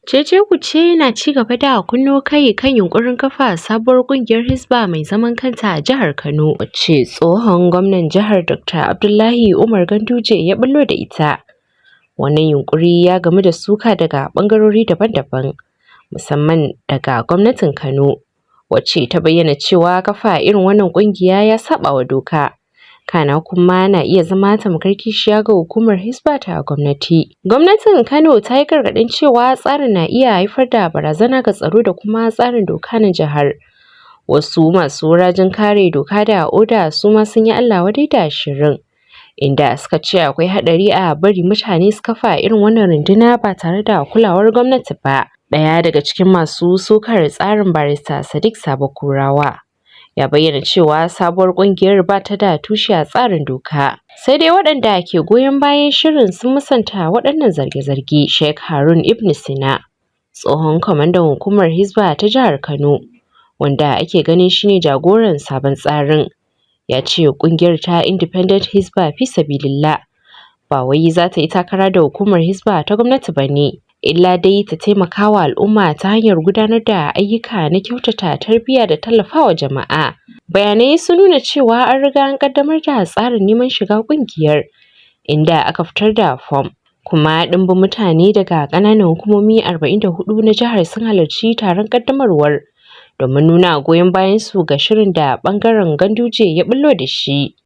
Cece-kuce na ci gaba da kunno kai kan yunƙurin kafa sabuwar ƙungiyar Hisba mai zaman kanta a jihar Kano, wacce tsohon gwamnan jihar Dr. Abdullahi Umar Ganduje ya ɓullo da ita. Wannan yunƙuri ya gamu da suka daga ɓangarori daban-daban, musamman daga gwamnatin Kano, wacce ta bayyana cewa kafa irin wannan ƙungiya ya saɓawa doka, kana kuma na iya zama tamkar kishiya ga hukumar Hisba ta gwamnati. Gwamnatin Kano ta yi gargaɗin cewa tsarin na iya haifar da barazana ga tsaro da kuma tsarin doka na jihar. Wasu masu rajin kare doka da oda su ma sun yi Allah-wadai da shirin, inda suka ce akwai haɗari a bari mutane su kafa irin wannan runduna ba tare da kulawar gwamnati ba. Ɗaya daga cikin masu sukar tsarin, Barista Sadiq Sabo Kurawa, ya bayyana cewa sabuwar ƙungiyar ba ta da tushe a tsarin doka. Sai dai waɗanda ke goyon bayan shirin sun musanta waɗannan zarge-zarge. Sheikh Harun Ibn Sina, tsohon kwamandan hukumar Hisba ta jihar Kano, wanda ake ganin shi ne jagoran sabon tsarin, ya ce ƙungiyar ta Independent Hisba Fi Sabilillah ba wai za ta yi takara da hukumar Hisba ta gwamnati ba ne, illa dai ta taimaka wa al'umma ta hanyar gudanar da ayyuka na kyautata tarbiyya da tallafawa jama'a. Bayanai sun nuna cewa an riga an ƙaddamar da tsarin neman shiga ƙungiyar, inda aka fitar da fom, kuma ɗimbin mutane daga ƙananan hukumomi 44 na jihar sun halarci taron ƙaddamarwar domin nuna goyon bayansu ga shirin da ɓangaren Ganduje ya ɓullo da shi.